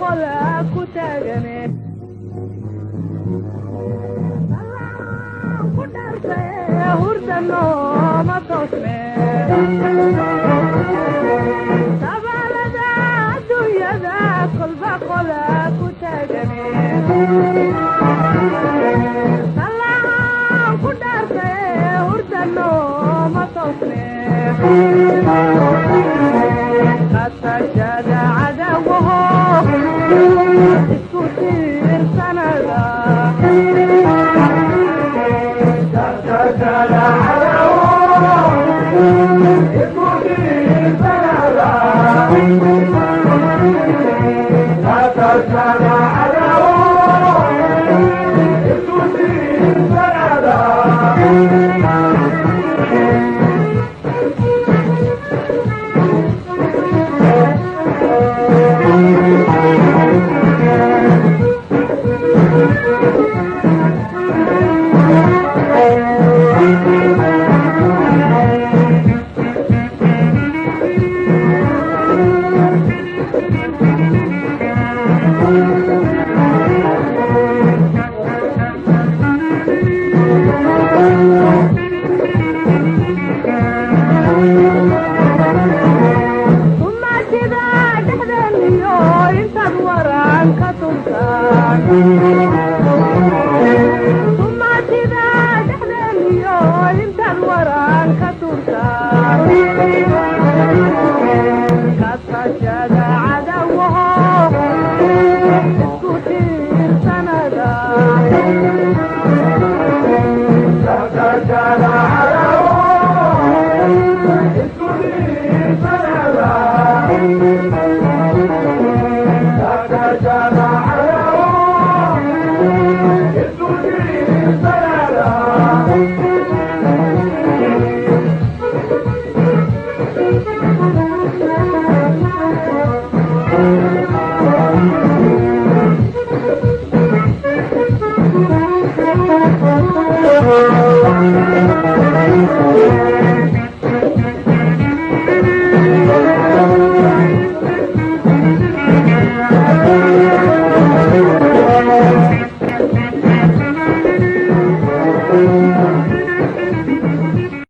Qola ku taagane ku dhaartay, hurdano ma toosne. Tabaalada adduunyada kolba qola ku taagane, tallaan ku dhaartay, hurdano ma toosne. Katashada cadawaho isku tiirsanada. Katashada cadawaho isku tiirsanada. Katashada cadawaho isku tiirsanada. Umaashida dhexdeeniyo intaad waran ka tuntaan, umaashida dhexdeeniyo intaad waran ka tuntaan, katashada cadawaho isku tiirsanada. Katashada cadawaho isku tiirsanada. Katashada cadawaho isku tiirsanada.